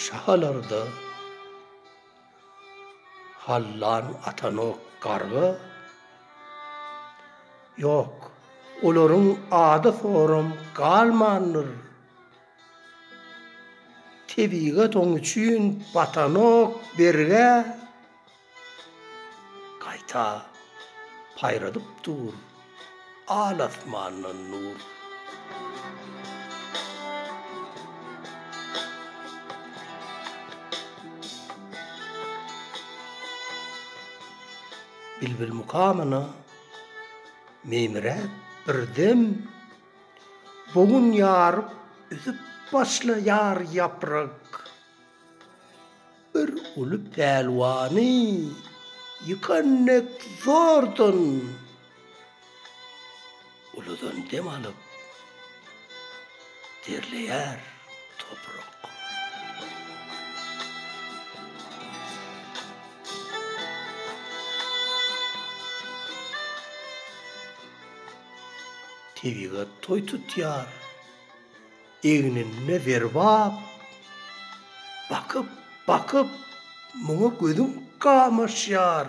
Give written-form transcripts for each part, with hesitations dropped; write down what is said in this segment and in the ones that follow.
Şahalarda hallan atanok garga. Ýok, olaryň ady-soram galmandyr. Tebigat oň üçin batanok bergä. Gaýta paýradyp dur al asmandan nur. Bilbil mukamyna meýmiräp bir dem, Bogun ýaryp üzüp başlaýar ýaprak. Bir uly pälwany ýykan dek zordan uludan dem alyp, derleýär toprak. Tebigat toý tutýar. Egninde zerbap, bakyp, bakyp, muňa gözüň gamaşýar.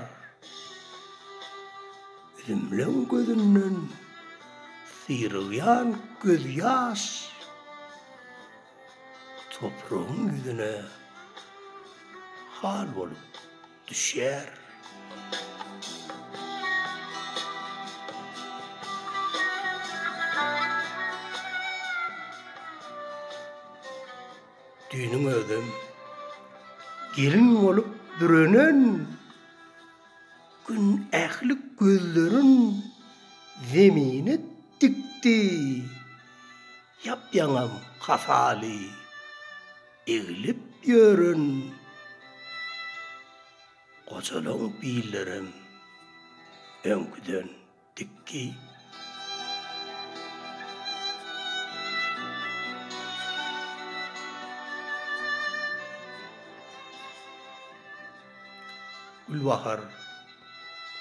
Üzümleň gözünden syrygýan gözýaş topragyň ýüzüne hal bolup düşýär. Düýnüň özem gelin bolup bürenen Gün ähli gözlerin zemine dikdi. Ýap-ýaňam hasaly eglip ýören gojalaň billerem öňküden dikgi. Gülbahar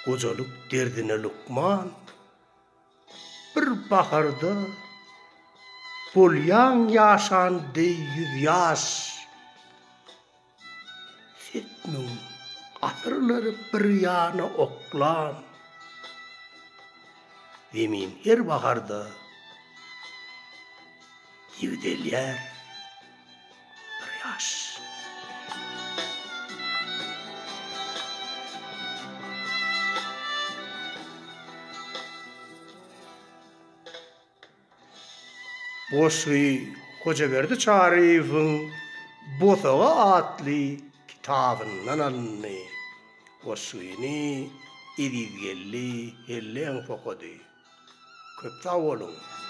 gojalyk derdine lukman. Bir baharda bolýaň ýaşan deý ýüz ýaş. Set müň asyrlary bir ýana oklan Zemin her baharda ýigdelýär. Bir ýaş. Goşgy Hojaberdi Çaryýewiň Bosaga atly kitabyndan alyndy. Goşgyny Ezizgeldi Helleňow okady. Köp sag boluň!